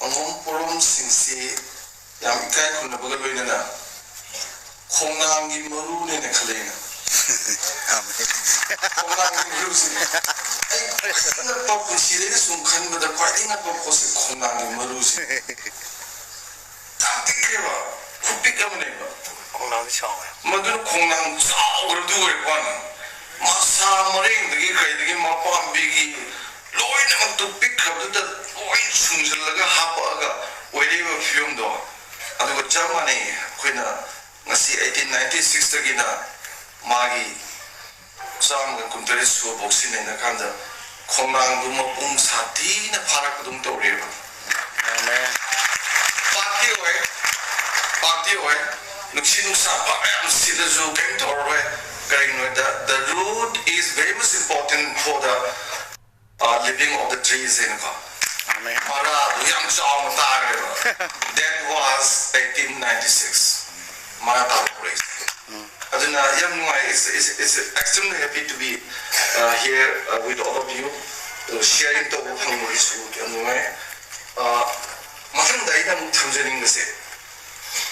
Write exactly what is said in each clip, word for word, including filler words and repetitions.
ꯑꯉꯣꯝ ꯄꯣꯔꯣꯝꯁꯤꯡꯁꯤ ꯌꯥꯝ ꯏꯀꯥꯏ ꯈꯨꯝꯅꯕꯒ ꯂꯣꯏꯅꯅ ꯈꯣꯡꯅꯥꯡꯒꯤ ꯃꯔꯨꯅꯦꯅ ꯈꯜꯂꯦ ꯑꯩꯅ꯫ ꯈꯣꯡꯅꯥꯡꯒꯤ ꯃꯔꯨꯁꯤ ꯑꯩ ꯈ꯭ꯋꯥꯏꯗꯒꯤ ꯉꯛꯄ, ꯄꯨꯟꯁꯤꯗ ꯑꯩꯅ ꯁꯨꯝ ꯈꯟꯕꯗ ꯈ꯭ꯋꯥꯏꯗꯒꯤ ꯉꯛꯄ ꯄꯣꯠꯁꯦ ꯈꯣꯡꯅꯥꯡꯒꯤ ꯃꯔꯨꯁꯤ꯫ ꯌꯥꯝ ꯄꯤꯛꯈ꯭ꯔꯦꯕ, ꯈꯨꯄꯤꯛ ꯑꯃꯅꯦꯕ꯫ ꯈꯣꯡꯅꯥꯡꯗꯤ ꯆꯥꯎꯋꯦ꯫ ꯃꯗꯨꯅ ꯈꯣꯡꯅꯥꯡ ꯆꯥꯎꯈ꯭ꯔꯕꯗꯨ ꯑꯣꯏꯔꯛꯄ ꯋꯥꯅꯤ꯫ ꯃꯁꯥ ꯃꯔꯦꯡꯗꯒꯤ ꯀꯩꯗꯒꯤ ꯃꯄꯥꯝꯕꯤꯒꯤ ꯂꯣꯏꯅꯃꯛꯇꯨ ꯄꯤꯛꯈ꯭ꯔꯕꯗꯨꯗ ꯂꯣꯏ ꯁꯨꯡꯖꯜꯂꯒ ꯍꯥꯞꯄꯛꯑꯒ ꯑꯣꯏꯔꯛꯏꯕ ꯐꯤꯕꯝꯗꯣ꯫ ꯑꯗꯨꯒ ꯆꯞ ꯃꯥꯟꯅꯩ꯫ ꯑꯩꯈꯣꯏꯅ ꯉꯁꯤ eighteen ninety six ꯇꯒꯤꯅ ꯃꯥꯒꯤ ꯆꯥꯝꯃꯒ ꯀꯨꯟꯇꯔꯦꯠ ꯁꯨꯕꯐꯥꯎ ꯁꯤꯖꯤꯟꯅꯩꯅ ꯀꯥꯟꯗ ꯈꯣꯡꯅꯥꯡꯗꯨ ꯃꯄꯨꯡ ꯁꯥꯊꯤꯅ ꯐꯥꯔꯛꯄꯗꯧ ꯇꯧꯔꯦꯕ꯫ ꯄꯥꯛꯇꯤ ꯑꯣꯏ, ꯄꯥꯛꯇꯤ ꯑꯣꯏ꯫ ꯅꯨꯡꯁꯤ ꯅꯨꯡꯁꯥ ꯄꯥꯛ ꯌꯥꯝ ꯁꯤꯠꯂꯁꯨ ꯀꯔꯤꯝ ꯇꯧꯔꯔꯣꯏ꯫ ꯀꯔꯤꯒꯤꯅꯣ ꯍꯥꯏꯗ, the root is very much important for the, uh, living of the trees ꯍꯥꯏꯅꯀꯣ꯫ ꯃꯔꯥꯗꯨ ꯌꯥꯝ ꯆꯥꯎꯅ ꯇꯥꯈ꯭ꯔꯦꯕ꯫ That was eighteen ninety six꯫ ꯃꯔꯥ ꯇꯥꯕ ꯍꯧꯔꯛꯏꯁꯦ꯫ ꯑꯗꯨꯅ ꯌꯥꯝ ꯅꯨꯡꯉꯥꯏ, it's, it's, it's extremely happy to be, uh, here, uh, with all of you꯫ ꯑꯗꯨ sharing ꯇꯧꯕ ꯐꯪꯕꯒꯤꯁꯨ ꯌꯥꯝ ꯅꯨꯡꯉꯥꯏ꯫ ꯑ, ꯃꯊꯪꯗ ꯑꯩꯅ ꯑꯃꯨꯛ ꯊꯝꯖꯅꯤꯡꯕꯁꯦ,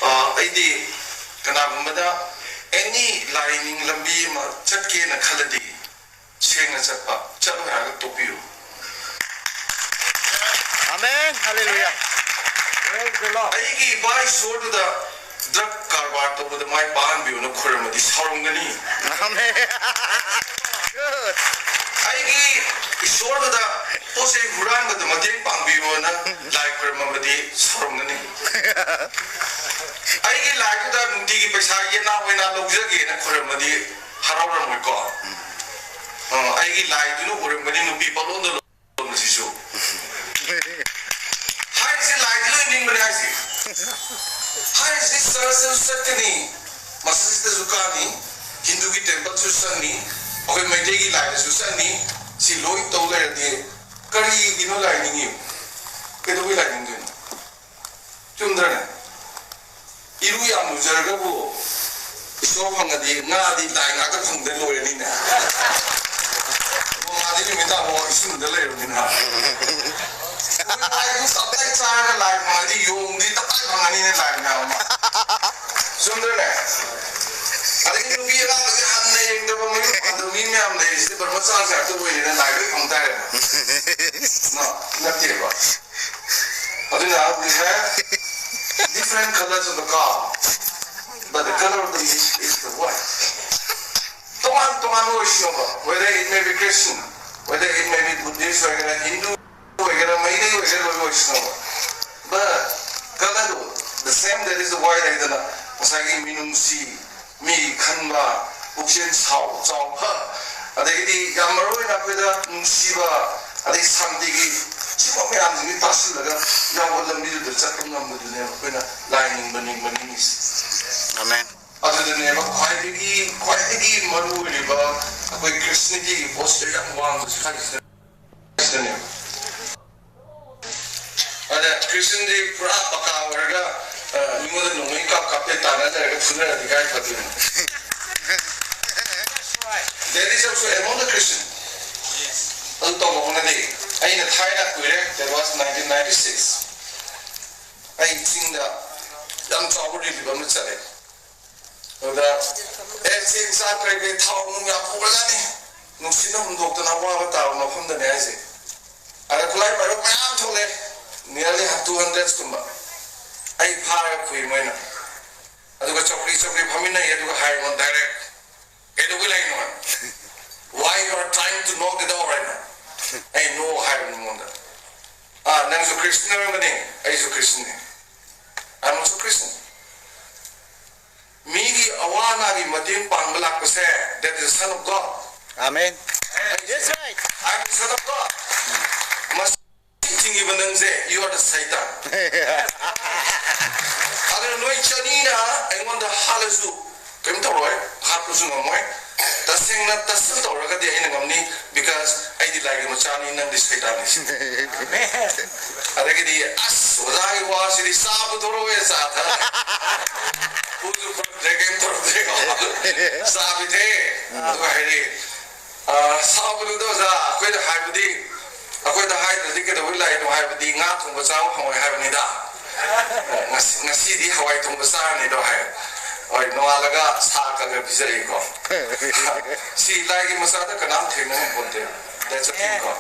ꯑ, ꯑꯩꯗꯤ ꯀꯅꯥꯒꯨꯝꯕꯗ any ꯂꯥꯏꯅꯤꯡ ꯂꯝꯕꯤ ꯑꯃ ꯆꯠꯀꯦꯅ ꯈꯜꯂꯗꯤ ꯁꯦꯡꯅ ꯆꯠꯄ, ꯆꯠꯂꯣ ꯍꯥꯏꯔꯒ ꯇꯣꯛꯄꯤꯌꯨ꯫ ꯑꯃꯦꯟ, ꯍꯜꯂꯦꯂꯨꯌꯥ꯫ ꯑꯩꯒꯤ ꯏꯄꯥ ꯏꯁꯣꯔꯗꯨꯗ drug ꯀꯔꯕꯥꯔ ꯇꯧꯕꯗ ꯃꯥꯏ ꯄꯥꯛꯍꯟꯕꯤꯌꯨꯅ ꯈꯨꯔꯨꯝꯃꯗꯤ ꯁꯥꯎꯔꯝꯒꯅꯤ꯫ ꯑꯃꯦꯟ꯫ ꯑꯩꯒꯤ ꯏꯁꯣꯔꯗꯨꯗ ꯄꯣꯠ ꯆꯩ ꯍꯨꯔꯥꯟꯕꯗ ꯃꯇꯦꯡ ꯄꯥꯡꯕꯤꯌꯨꯅ ꯂꯥꯏ ꯈꯨꯔꯨꯝꯃꯕꯗꯤ ꯁꯥꯎꯔꯝꯒꯅꯤ꯫ ꯑꯩꯒꯤ ꯂꯥꯏꯗꯨꯗ ꯅꯨꯡꯇꯤꯒꯤ ꯄꯩꯁꯥ ꯌꯦꯅꯥ ꯑꯣꯏꯅ ꯂꯧꯖꯒꯦꯅ ꯈꯨꯔꯨꯝꯃꯗꯤ ꯍꯔꯥꯎꯔꯝꯃꯣꯏꯀꯣ? ꯑ, ꯑꯩꯒꯤ ꯂꯥꯏꯗꯨꯅ ꯎꯔꯝꯒꯅꯤ ꯅꯨꯄꯤ ꯄꯪꯂꯣꯟꯗ ꯂꯣꯟꯕꯁꯤꯁꯨ꯫ ꯍꯥꯏꯔꯤꯁꯦ ꯂꯥꯏꯗꯤ ꯂꯣꯏ ꯅꯤꯡꯕꯅꯦ ꯍꯥꯏꯁꯦ꯫ ꯍꯥꯏꯔꯤꯁꯦ ꯆꯔꯆꯇꯁꯨ ꯆꯠꯀꯅꯤ, ꯃꯁꯖꯤꯗꯇꯁꯨ ꯀꯥꯅꯤ, ꯍꯤꯟꯗꯨꯒꯤ ꯇꯦꯝꯄꯜꯁꯨ ꯆꯪꯅꯤ, ꯑꯩꯈꯣꯏ ꯃꯩꯇꯩꯒꯤ ꯂꯥꯏꯗꯁꯨ ꯆꯪꯅꯤ꯫ ꯁꯤ ꯂꯣꯏ ꯇꯧ ꯂꯩꯔꯗꯤ ꯀꯔꯤꯒꯤꯅꯣ ꯂꯥꯏ ꯅꯤꯡꯉꯤ? ꯀꯩꯗꯧꯕꯩ ꯂꯥꯏ ꯅꯤꯡꯗꯣꯏꯅꯣ? ꯆꯨꯝꯗ꯭ꯔꯅꯦ? ꯏꯔꯨ ꯌꯥꯝ ꯂꯨꯖꯔꯒꯕꯨ ꯏꯁꯣꯔ ꯐꯪꯉꯗꯤ ꯉꯥꯗꯤ ꯂꯥꯏ ꯉꯥꯛꯇ ꯐꯪꯗ ꯂꯣꯏꯔꯅꯤꯅꯦ꯫ ꯉꯥꯗꯤ ꯅꯨꯃꯤꯠ ꯇꯥꯐꯥꯎ ꯏꯁꯤꯡꯗ ꯂꯩꯔꯕꯅꯤꯅ꯫ ꯇꯥꯏ ꯃꯌꯥꯝ ꯑꯃ꯫ ꯆꯨꯝꯗ꯭ꯔꯅꯦ? ꯑꯗꯒꯤ ꯅꯨꯄꯤ ꯑꯉꯥꯡꯒꯁꯦ ꯍꯟꯅ ꯌꯦꯡꯗꯕ ꯃꯌꯨꯝ ꯄꯥꯟꯗꯕ ꯃꯤ ꯃꯌꯥꯝ ꯂꯩꯔꯤꯁꯤꯗꯤ ꯕ꯭ꯔꯍ꯭ꯃꯆꯥꯔꯤꯁꯦ ꯉꯥꯛꯇ ꯑꯣꯏꯔꯦꯅ ꯂꯥꯏ ꯂꯣꯏ ꯐꯪ ꯇꯥꯔꯦꯅ꯫ No, ꯅꯠꯇꯦꯕ꯫ ꯑꯗꯨꯅ we have different colors of the cow, but the color of the meat is the white. ꯇꯣꯉꯥꯟ ꯇꯣꯉꯥꯟꯕ ꯑꯣꯏꯁꯅꯣꯕ, whether it may be Christian, whether it may be Buddhist ꯑꯣꯏꯒꯦꯔꯥ, Hindu ꯑꯣꯏꯒꯦꯔꯥ, ꯃꯩꯇꯩ ꯑꯣꯏꯒꯦꯔꯥ, ꯂꯣꯏ ꯑꯣꯏꯁꯅꯣꯕ꯫ But color, the same, that is the white ꯍꯥꯏꯗꯅ ꯉꯁꯥꯏꯒꯤ ꯃꯤꯅꯨꯡꯁꯤ, ꯃꯤ ꯈꯟꯕ, ꯄꯨꯛꯆꯦꯜ ꯆꯥꯎ ꯆꯥꯎꯕ, ꯑꯗꯒꯤꯗꯤ ꯌꯥꯝ ꯃꯔꯨ ꯑꯣꯏꯅ ꯑꯩꯈꯣꯏꯗ ꯅꯨꯡꯁꯤꯕ, ꯑꯗꯩ ꯁꯥꯟꯇꯤꯒꯤ ꯁꯤꯒꯨꯝꯕ ꯃꯌꯥꯝꯁꯤꯡꯁꯤ ꯇꯥꯁꯤꯜꯂꯒ ꯌꯥꯎꯕ ꯂꯝꯕꯤꯗꯨꯗ ꯆꯠꯄ ꯉꯝꯕꯗꯨꯅꯦꯕ ꯑꯩꯈꯣꯏꯅ ꯂꯥꯏ ꯅꯤꯡꯕ ꯅꯤꯡꯕ ꯅꯤꯡꯉꯤꯁꯦ꯫ ꯑꯃꯦꯟ꯫ ꯑꯗꯨꯗꯅꯦꯕ ꯈ꯭ꯋꯥꯏꯗꯒꯤ ꯈ꯭ꯋꯥꯏꯗꯒꯤ ꯃꯔꯨ ꯑꯣꯏꯔꯤꯕ ꯑꯩꯈꯣꯏ ꯈ꯭ꯔꯤꯁꯇꯤꯌꯥꯅꯤꯇꯤꯒꯤ ꯄꯣꯠꯁꯤꯗ ꯌꯥꯝ ꯋꯥꯡꯕꯁꯤ ꯈꯜꯂꯤꯁꯤꯅ ꯁꯤꯗꯅꯦꯕ꯫ ꯑꯗ ꯈ꯭ꯔꯤꯁꯇꯤꯌꯥꯟꯗꯤ ꯄꯨꯔꯥ ꯄꯀꯥ ꯑꯣꯏꯔꯒ, ꯑ, ꯃꯤꯉꯣꯟꯗ ꯅꯣꯡꯃꯩ ꯀꯥꯞ ꯀꯥꯞꯄꯦ ꯇꯥꯟꯅꯖꯔꯒ ꯐꯨꯅꯔꯗꯤ ꯀꯥꯏ ꯐꯗꯣꯏꯅꯣ? That is also among the Christian. ꯑꯗꯨ ꯇꯧꯕ ꯍꯧꯅꯗꯦ꯫ ꯑꯩꯅ ꯊꯥꯏꯅ ꯀꯨꯏꯔꯦ, that was nineteen ninety-six, ꯑꯩ ꯆꯤꯡꯗ ꯌꯥꯝ ꯆꯥꯎꯕ ꯔꯤꯂꯤꯐ ꯑꯃ ꯆꯠꯂꯦ꯫ ꯑꯗꯨꯗ ꯑꯦ ꯆꯦꯡ ꯆꯥꯛ ꯀꯔꯤ ꯀꯔꯤ ꯊꯥꯎ ꯅꯨꯡ ꯌꯥꯝ ꯄꯨꯈ꯭ꯔꯖꯥꯠꯅꯤ꯫ ꯅꯨꯡꯁꯤꯠꯅ ꯍꯨꯝꯗꯣꯛꯇꯅ ꯑꯋꯥꯕ ꯇꯥꯕ ꯃꯐꯝꯗꯅꯦ ꯍꯥꯏꯁꯦ꯫ ꯑꯗ ꯈꯨꯠꯂꯥꯏ ꯄꯥꯏꯔꯣ ꯃꯌꯥꯝ ꯊꯣꯛꯂꯛꯑꯦ, nearly two hundred ꯀꯨꯝꯕ꯫ ꯑꯩ ꯐꯥꯔ ꯐꯨꯏ ꯃꯣꯏꯅ꯫ ꯑꯗꯨꯒ ꯆꯧꯀ꯭ꯔꯤ ꯆꯧꯀ꯭ꯔꯤ ꯐꯝꯃꯤꯟꯅꯩ, ꯑꯗꯨꯒ ꯍꯥꯏ ꯑꯩꯉꯣꯟꯗ ꯗꯥꯏꯔꯦꯛ, "ꯀꯩꯗꯧꯕꯩ ꯂꯥꯛꯏꯅꯣ? Why you are trying to knock the door right now?" ꯑꯩ "No" ꯍꯥꯏꯕꯅꯤ ꯃꯉꯣꯟꯗ꯫ "ꯑꯥ, ꯅꯪꯁꯨ ꯈ꯭ꯔꯤꯁꯇꯤꯌꯟ ꯑꯣꯏꯔꯝꯒꯅꯤ, ꯑꯩꯁꯨ ꯈ꯭ꯔꯤꯁꯇꯤꯌꯟꯅꯤ꯫ I am also Christian." ꯃꯤꯒꯤ ꯑꯋꯥ ꯑꯅꯥꯒꯤ ꯃꯇꯦꯡ ꯄꯥꯡꯕ ꯂꯥꯛꯄꯁꯦ, that is the son of God. Amen. That's right. I am the son of God. ꯃꯁꯤ ꯊꯤꯡꯉꯤꯕ ꯅꯪꯁꯦ, you are the Satan. ꯑꯗꯨꯅ ꯅꯣꯏ ꯆꯅꯤꯅ ꯑꯩꯉꯣꯟꯗ ꯍꯥꯠꯂꯁꯨ ꯀꯩꯝ ꯇꯧꯔꯣꯏ, ꯍꯥꯠꯄꯁꯨ ꯉꯝꯃꯣꯏ꯫ ꯇꯁꯦꯡꯅ ꯇꯁꯜ ꯇꯧꯔꯒꯗꯤ ꯑꯩꯅ ꯉꯝꯅꯤ, because ꯑꯩꯗꯤ ꯂꯥꯏꯒꯤ ꯃꯆꯥꯅꯤ, ꯅꯪꯗꯤ ꯁꯩꯇꯥꯟꯅꯤ꯫ ꯑꯗꯒꯤꯗꯤ ꯑꯁ ꯑꯣꯖꯥꯒꯤ ꯋꯥꯁꯤꯗꯤ ꯆꯥ ꯄꯨꯊꯣꯔꯛꯑꯣꯌꯦ, ꯆꯥ ꯊꯛꯑꯦ꯫ ꯐꯨꯁꯨ ꯐꯨꯔꯛꯇ꯭ꯔꯦ, ꯀꯩꯝ ꯇꯧꯔꯛꯇ꯭ꯔꯦꯀꯣ꯫ ꯆꯥ ꯄꯤꯊꯛꯑꯦ꯫ ꯑꯗꯨꯒ ꯍꯥꯏꯔꯛꯑꯦ, "ꯑ, ꯁꯥꯎꯒꯅꯨꯗ ꯑꯣꯖꯥ, ꯑꯩꯈꯣꯏꯅ ꯍꯥꯏꯕꯗꯤ, ꯑꯩꯈꯣꯏꯗ ꯍꯥꯏꯗ꯭ꯔꯗꯤ ꯀꯩꯗꯧꯕꯩ ꯂꯥꯛꯏꯅꯣ ꯍꯥꯏꯕꯗꯤ ꯉꯥ ꯊꯣꯡꯕ ꯆꯥꯕ ꯐꯪꯉꯣꯏ ꯍꯥꯏꯕꯅꯤꯗ꯫ ꯉꯁꯤ- ꯉꯁꯤꯗꯤ ꯍꯋꯥꯏ ꯊꯣꯡꯕ ꯆꯥꯔꯅꯤꯗꯣ ꯍꯥꯏ꯫ ꯍꯣꯏ, ꯅꯣꯡꯉꯥꯜꯂꯒ ꯁꯥ ꯀꯛꯑꯒ ꯄꯤꯖꯔꯛꯏꯀꯣ꯫ ꯁꯤ ꯂꯥꯏꯒꯤ ꯃꯆꯥꯗ ꯀꯅꯥꯝ ꯊꯦꯡꯅ ꯉꯝꯄꯣꯟꯇꯦ꯫ That's a thing ꯀꯣ꯫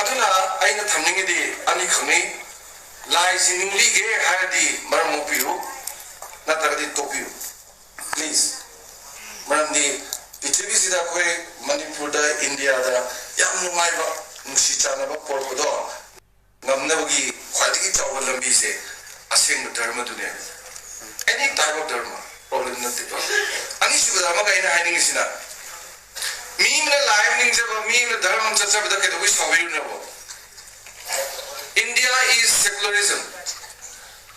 ꯑꯗꯨꯅ ꯑꯩꯅ ꯊꯝꯅꯤꯡꯉꯤꯗꯤ ꯑꯅꯤꯈꯛꯅꯤ꯫ ꯂꯥꯏꯁꯤ ꯅꯤꯡꯂꯤꯒꯦ ꯍꯥꯏꯔꯗꯤ ꯃꯔꯝ ꯃꯣꯛꯄꯤꯌꯨ, ꯅꯠꯇ꯭ꯔꯒꯗꯤ ꯇꯣꯛꯄꯤꯌꯨ꯫ Please꯫ ꯃꯔꯝꯗꯤ ꯄ꯭ꯔꯤꯊꯤꯕꯤꯁꯤꯗ ꯑꯩꯈꯣꯏ ꯃꯅꯤꯄꯨꯔꯗ, ꯏꯟꯗꯤꯌꯥꯗ ꯌꯥꯝ ꯅꯨꯡꯉꯥꯏꯕ, ꯅꯨꯡꯁꯤ ꯆꯥꯟꯅꯕ ꯄꯣꯔꯛꯄꯗꯣ ꯉꯝꯅꯕꯒꯤ ꯈ꯭ꯋꯥꯏꯗꯒꯤ ꯆꯥꯎꯕ ꯂꯝꯕꯤꯁꯦ ꯑꯁꯦꯡꯕ ꯙꯔꯃꯗꯨꯅꯦ꯫ Any type of ꯙꯔꯃ, problem ꯅꯠꯇꯦꯀꯣ꯫ ꯑꯅꯤꯁꯨꯕꯗ ꯑꯃꯒ ꯑꯩꯅ ꯍꯥꯏꯅꯤꯡꯉꯤꯁꯤꯅ, ꯃꯤ ꯑꯃꯅ ꯂꯥꯏ ꯑꯃ ꯅꯤꯡꯖꯕ, ꯃꯤ ꯑꯃꯅ ꯙꯔꯃ ꯑꯃ ꯆꯠꯆꯕꯗ ꯀꯩꯗꯧꯕꯩ ꯁꯥꯎꯕꯤꯔꯨꯅꯕꯣ? India is secularism.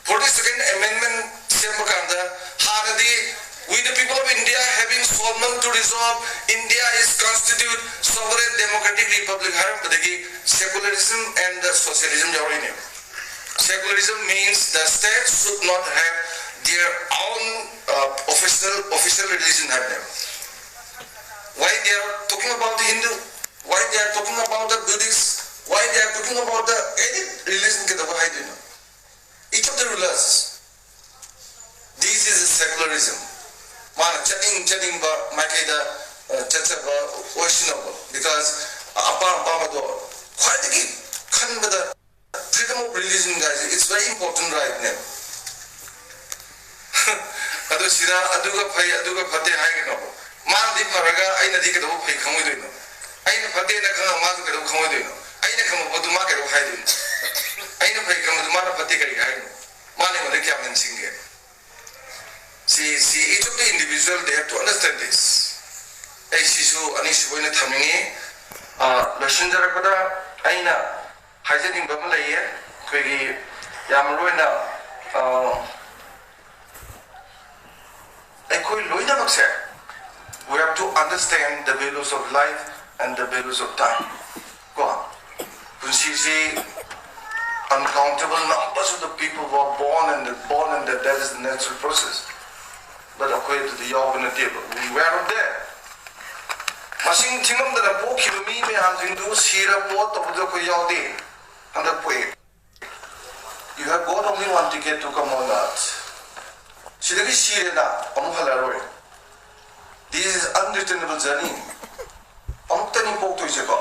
Forty second amendment ꯁꯦꯝꯕ ꯀꯥꯟꯗ ꯍꯥꯟꯅꯗꯤ "We the people of India having solemn to resolve India is constitute sovereign democratic republic" ꯍꯥꯏꯔꯝꯕꯗꯒꯤ secularism and the socialism ꯌꯥꯎꯔꯛꯏꯅꯦ꯫ Secularism means the state should not have their own uh, official official religion ꯍꯥꯏꯕꯅꯦꯕ꯫ Why they are talking about the Hindu? Why they are talking about the Buddhist? Why they are talking about the any religion ꯀꯩꯗꯧꯕ ꯍꯥꯏꯗꯣꯏꯅꯣ? Each of the rulers, this is secularism. ꯃꯥꯅ ꯆꯠꯅꯤꯡ ꯆꯠꯅꯤꯡꯕ ꯃꯥꯏꯀꯩꯗ ꯑ, ꯆꯠꯆꯕ ꯑꯣꯏꯁꯅꯨꯕ, because ꯑꯄꯥꯝ ꯑꯄꯥꯝꯕꯗꯣ ꯈ꯭ꯋꯥꯏꯗꯒꯤ ꯈꯟꯕꯗ freedom of religion ꯒꯥꯏꯁꯦ, it's very important right ꯅꯦ꯫ ꯑꯗꯨ ꯁꯤꯗ ꯑꯗꯨꯒ ꯐꯩ ꯑꯗꯨꯒ ꯐꯠꯇꯦ ꯍꯥꯏꯒꯅꯣꯕ꯫ ꯃꯥꯅꯗꯤ ꯐꯔꯒ ꯑꯩꯅꯗꯤ ꯀꯩꯗꯧꯕ ꯐꯩ ꯈꯪꯉꯣꯏꯗꯣꯏꯅꯣ? ꯑꯩꯅ ꯐꯠꯇꯦꯅ ꯈꯪꯉ ꯃꯥꯁꯨ ꯀꯩꯗꯧꯕ ꯈꯪꯉꯣꯏꯗꯣꯏꯅꯣ? ꯑꯩꯅ ꯈꯪꯕ ꯄꯣꯠꯇꯨ ꯃꯥ ꯀꯩꯗꯧꯕ ꯍꯥꯏꯗꯣꯏꯅꯣ? ꯑꯩꯅ ꯐꯩ ꯈꯪꯕꯗꯨ ꯃꯥꯅ ꯐꯠꯇꯦ ꯀꯔꯤꯒꯤ ꯍꯥꯏꯅꯣ? ꯃꯥꯅ ꯑꯩꯉꯣꯟꯗ ꯀꯌꯥꯝ ꯍꯦꯟꯅ ꯁꯤꯡꯒꯦ? ꯁꯤ ꯁꯤ each of the individual, they have to understand this. ꯑꯩ ꯁꯤꯁꯨ ꯑꯅꯤꯁꯨꯕ ꯑꯣꯏꯅ ꯊꯝꯅꯤꯡꯉꯤ꯫ ꯑ, ꯂꯣꯏꯁꯤꯟꯖꯔꯛꯄꯗ ꯑꯩꯅ ꯍꯥꯏꯖꯅꯤꯡꯕ ꯑꯃ ꯂꯩꯌꯦ꯫ ꯑꯩꯈꯣꯏꯒꯤ ꯌꯥꯝ ꯃꯔꯨ ꯑꯣꯏꯅ, ꯑ, ꯑꯩꯈꯣꯏ ꯂꯣꯏꯅꯃꯛꯁꯦ, we have to understand the values of life and the values of time. ꯀꯣ, ꯄꯨꯟꯁꯤꯁꯤ uncountable numbers of the people who are born and the born and the death is the natural process. But ꯑꯩꯈꯣꯏ ꯑꯗꯨꯗ ꯌꯥꯎꯕ ꯅꯠꯇꯦꯕ꯫ We were not there. ꯃꯁꯤꯡ ꯊꯤꯉꯝꯗꯅ ꯄꯣꯛꯈꯤꯕ ꯃꯤ ꯃꯌꯥꯝꯁꯤꯡꯗꯨ sir ꯄꯣꯠ ꯇꯧꯕꯗ ꯑꯩꯈꯣꯏ ꯌꯥꯎꯗꯦ꯫ ꯍꯟꯗꯛ ꯄꯣꯛꯑꯦ꯫ You have God only one ticket to come on earth. ꯁꯤꯗꯒꯤ ꯁꯤꯔꯦꯅ ꯑꯃꯨꯛ ꯍꯜꯂꯔꯣꯏ. This is unreturnable journey. ꯑꯃꯨꯛꯇꯅꯤ ꯄꯣꯛꯇꯣꯏꯁꯦꯀꯣ.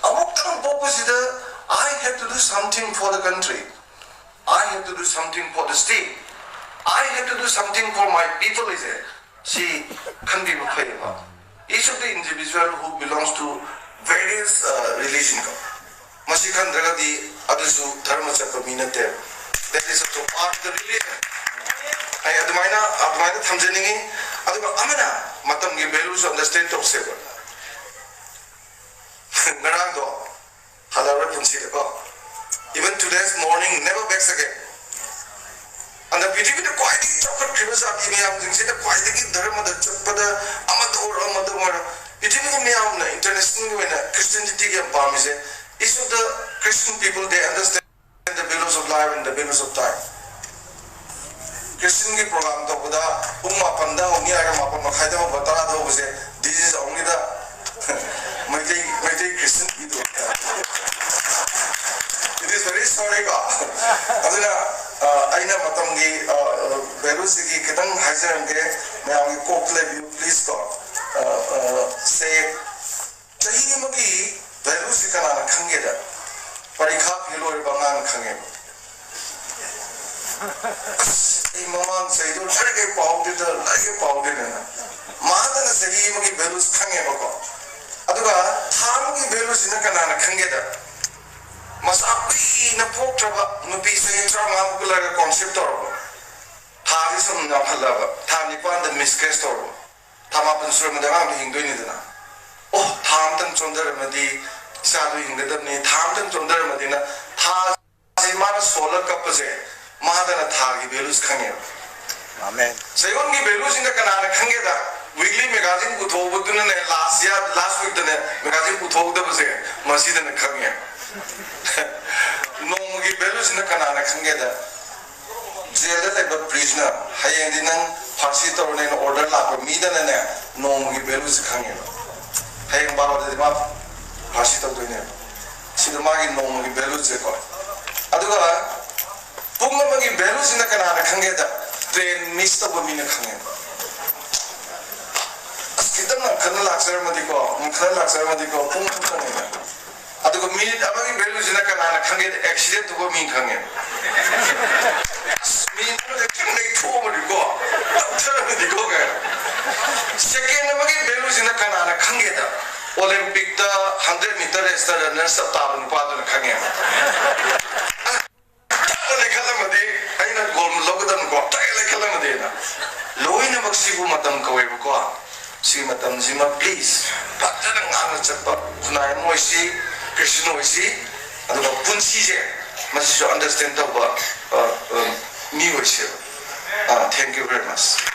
ꯑꯃꯨꯛꯇꯪ ꯄꯣꯛꯄꯁꯤꯗ I have to do something for the country. I have to do something for the state. I have to do something for my people ꯏꯁꯦ. ꯁꯤ ꯈꯟꯕꯤꯕ ꯐꯩꯌꯦꯕ. Each of the individual who belongs to various religion ꯀꯣ. ꯃꯁꯤ ꯈꯟꯗ꯭ꯔꯒꯗꯤ ꯑꯗꯨꯁꯨ ꯙꯔꯃ ꯆꯠꯄ ꯃꯤ ꯅꯠꯇꯦꯕ. That is also part of the religion. ꯑꯩ ꯑꯗꯨꯃꯥꯏꯅ ꯑꯗꯨꯃꯥꯏꯅ ꯊꯝꯖꯅꯤꯡꯉꯤ. ꯑꯗꯨꯒ ꯑꯃꯅ ꯃꯇꯝꯒꯤ value ꯁꯨ understand ꯇꯧꯁꯦꯕ. ꯉꯔꯥꯡꯗꯣ ꯍꯜꯂꯔꯣꯏ ꯄꯨꯟꯁꯤꯗꯀꯣ. Even today's morning never back again. ꯑꯗ ꯄ꯭ꯔꯤꯊꯤꯕꯤꯗ ꯈ꯭ꯋꯥꯏꯗꯒꯤ ꯆꯥꯎꯈꯠꯈ꯭ꯔꯤꯕ ꯖꯥꯇꯤ ꯃꯌꯥꯝꯁꯤꯡꯁꯤꯗ ꯈ꯭ꯋꯥꯏꯗꯒꯤ ꯙꯔꯃꯗ ꯆꯠꯄꯗ ꯑꯃꯗ ꯑꯣꯏꯔꯣ ꯑꯃꯗ ꯑꯣꯏꯔꯣ ꯄ꯭ꯔꯤꯊꯤꯕꯤꯒꯤ ꯃꯤꯌꯥꯝꯅ international ꯒꯤ ꯑꯣꯏꯅ Christianity ꯒꯤ ꯌꯥꯝ ꯄꯥꯝꯃꯤꯁꯦ. Each of the Christian people, they understand the values of life and the values of time. Christian ꯒꯤ program ꯇꯧꯕꯗ ꯄꯨꯡ ꯃꯥꯄꯟꯗ ꯍꯧꯅꯤ ꯍꯥꯏꯔꯒ ꯃꯥꯄꯟ ꯃꯈꯥꯏꯗ ꯍꯧꯕ, ꯇꯔꯥꯗ ꯍꯧꯕꯁꯦ, this is only the Meitei Meitei Christian ꯒꯤꯗꯣ. It is very sorry ꯀꯣ. ꯑꯗꯨꯅ ꯑꯩꯅ ꯃꯇꯝꯒꯤ value ꯁꯤꯒꯤ ꯈꯤꯇꯪ ꯍꯥꯏꯖꯔꯝꯒꯦ. ꯃꯌꯥꯝꯒꯤ ꯀꯣꯛꯇ ꯂꯩꯕꯤꯌꯨ please ꯀꯣ. ꯁꯦ ꯆꯍꯤ ꯑꯃꯒꯤ value ꯁꯤ ꯀꯅꯥꯅ ꯈꯪꯒꯦꯗ? ꯄꯔꯤꯈꯥ ꯐꯦꯜ ꯑꯣꯏꯔꯕ ꯑꯉꯥꯡꯅ ꯈꯪꯉꯦꯕ. ꯑꯁ, ꯑꯩ ꯃꯃꯥꯡ ꯆꯍꯤꯗꯣ ꯂꯥꯏꯔꯤꯛ ꯍꯦꯛ ꯄꯥꯍꯧꯗꯦꯗ, ꯂꯥꯏꯔꯤꯛ ꯍꯦꯛ ꯄꯥꯍꯧꯗꯦꯗꯅ. ꯃꯍꯥꯛꯅ ꯆꯍꯤ ꯑꯃꯒꯤ value ꯁꯤ ꯈꯪꯉꯦꯕꯀꯣ. ꯑꯗꯨꯒ ꯊꯥ ꯑꯃꯒꯤ value ꯁꯤꯅ ꯀꯅꯥꯅ ꯈꯪꯒꯦꯗ? ꯃꯆꯥ ꯀꯨꯏꯅ ꯄꯣꯛꯇ꯭ꯔꯕ ꯅꯨꯄꯤ ꯆꯍꯤ ꯇꯔꯥꯃꯉꯥꯃꯨꯛ ꯂꯩꯔꯒ conceive ꯇꯧꯔꯕ, ꯊꯥꯗꯤ ꯁꯨꯝ ꯌꯥꯝꯈꯠꯂꯛꯑꯕ, ꯊꯥ ꯅꯤꯄꯥꯟꯗ miscarriage ꯇꯧꯔꯕ, ꯊꯥ ꯃꯥꯄꯟ ꯁꯨꯔꯝꯃꯗꯤ ꯑꯉꯥꯡꯗꯣ ꯍꯤꯡꯗꯣꯏꯅꯤꯗꯅ. ꯑꯣ, ꯊꯥ ꯑꯃꯇꯪ ꯆꯣꯟꯊꯔꯝꯃꯗꯤ ꯏꯆꯥꯗꯣ ꯍꯤꯡꯒꯗꯕꯅꯤ, ꯊꯥ ꯑꯃꯇꯪ ꯆꯣꯟꯊꯔꯝꯃꯗꯤꯅ ꯊꯥꯁꯤ ꯃꯥꯅ ꯁꯣꯜꯂ ꯀꯞꯄꯁꯦ, ꯃꯥꯗꯅ ꯊꯥꯒꯤ value ꯁꯤ ꯈꯪꯉꯦꯕ. ꯆꯌꯣꯜꯒꯤ value ꯁꯤꯅ ꯀꯅꯥꯅ ꯈꯪꯒꯦꯗ? Weekly magazine ꯄꯨꯊꯣꯛꯎꯕꯗꯨꯅꯅꯦ, last year, last week ꯇꯅꯦ magazine ꯄꯨꯊꯣꯛꯎꯗꯕꯁꯦ, ꯃꯁꯤꯗꯅ ꯈꯪꯉꯦ. ꯅꯣꯡꯃꯒꯤ value ꯁꯤꯅ ꯀꯅꯥꯅ ꯈꯪꯒꯦꯗ? ꯖꯦꯜꯗ ꯂꯩꯕ prisoner, ꯍꯌꯦꯡꯗꯤ ꯅꯪ ꯐꯥꯁꯤ ꯇꯧꯔꯅꯦꯅ order ꯂꯥꯛꯄ ꯃꯤꯗꯅꯅꯦ, ꯅꯣꯡꯃꯒꯤ value ꯁꯤ ꯈꯪꯉꯦꯕ. ꯍꯌꯦꯡ ꯕꯥꯔꯣꯗꯗꯤ ꯃꯥ ꯐꯥꯁꯤ ꯇꯧꯗꯣꯏꯅꯦꯕ. ꯁꯤꯗ ꯃꯥꯒꯤ ꯅꯣꯡꯃꯒꯤ value ꯁꯦꯀꯣ. ꯑꯗꯨꯒ ꯄꯨꯡ ꯑꯃꯒꯤ ꯚꯦꯂꯨꯁꯤꯅ ꯀꯅꯥꯅ ꯈꯪꯒꯦꯗ? ꯇ꯭ꯔꯦꯟ ꯃꯤꯁ ꯇꯧꯕ ꯃꯤꯅ ꯈꯪꯉꯦ꯫ ꯑꯁ, ꯈꯤꯇꯪ ꯉꯟꯈꯠꯅ ꯂꯥꯛꯆꯔꯝꯃꯗꯤꯀꯣ, ꯉꯟꯈꯠꯅ ꯂꯥꯛꯆꯔꯝꯃꯗꯤꯀꯣ, ꯄꯨꯡ ꯑꯃ ꯆꯪꯉꯦꯅ꯫ ꯑꯗꯨꯒ ꯃꯤꯅꯤꯠ ꯑꯃꯒꯤ ꯚꯦꯂꯨꯁꯤꯅ ꯀꯅꯥꯅ ꯈꯪꯒꯦꯗ? ꯑꯦꯛꯁꯤꯗꯦꯟ ꯊꯣꯛꯄ ꯃꯤ ꯈꯪꯉꯦ꯫ ꯑꯁ, ꯃꯤꯅꯤꯠ ꯑꯃꯗ ꯈꯤꯇꯪ ꯂꯩꯊꯣꯛꯑꯝꯃꯗꯤꯀꯣ, ꯇꯧꯊꯔꯝꯃꯗꯤꯀꯣ ꯀꯥꯏꯅ꯫ ꯁꯦꯀꯦꯟ ꯑꯃꯒꯤ ꯚꯦꯂꯨꯁꯤꯅ ꯀꯅꯥꯅ ꯈꯪꯒꯦꯗ? ꯑꯣꯂꯦꯝꯄꯤꯛꯇ ꯍꯟꯗ꯭ꯔꯦꯠ ꯃꯤꯇꯔ ꯔꯦꯁꯇ ꯔꯟꯅꯔꯁ ꯑꯞ ꯇꯥꯕ ꯅꯨꯄꯥꯗꯨꯅ ꯈꯪꯉꯦꯕ꯫ ꯇꯞꯅ ꯂꯩꯈꯠꯂꯝꯃꯗꯤ ꯑꯩꯅ ꯒꯣꯜ ꯂꯧꯒꯗꯕꯅꯤꯀꯣ, ꯇꯞꯅ ꯂꯩꯈꯠꯂꯝꯃꯗꯤꯅ꯫ ꯂꯣꯏꯅꯃꯛꯁꯤꯕꯨ ꯃꯇꯝ ꯀꯧꯋꯦꯕꯀꯣ꯫ ꯁꯤ ꯃꯇꯝꯁꯤꯃ please ꯐꯖꯅ ꯉꯥꯛꯅ ꯆꯠꯄ ꯈꯨꯟꯅꯥꯏ ꯑꯃ ꯑꯣꯏꯁꯤ, ꯈ꯭ꯔꯤꯁꯇꯤꯌꯟ ꯑꯣꯏꯁꯤ, ꯑꯗꯨꯒ ꯄꯨꯟꯁꯤꯁꯦ ꯃꯁꯤꯁꯨ ꯑꯟꯗꯔꯁꯇꯦꯟ ꯇꯧꯕ, ꯑ, ꯑ, ꯃꯤ ꯑꯣꯏꯁꯦꯕ꯫ ꯑ, thank you very much꯫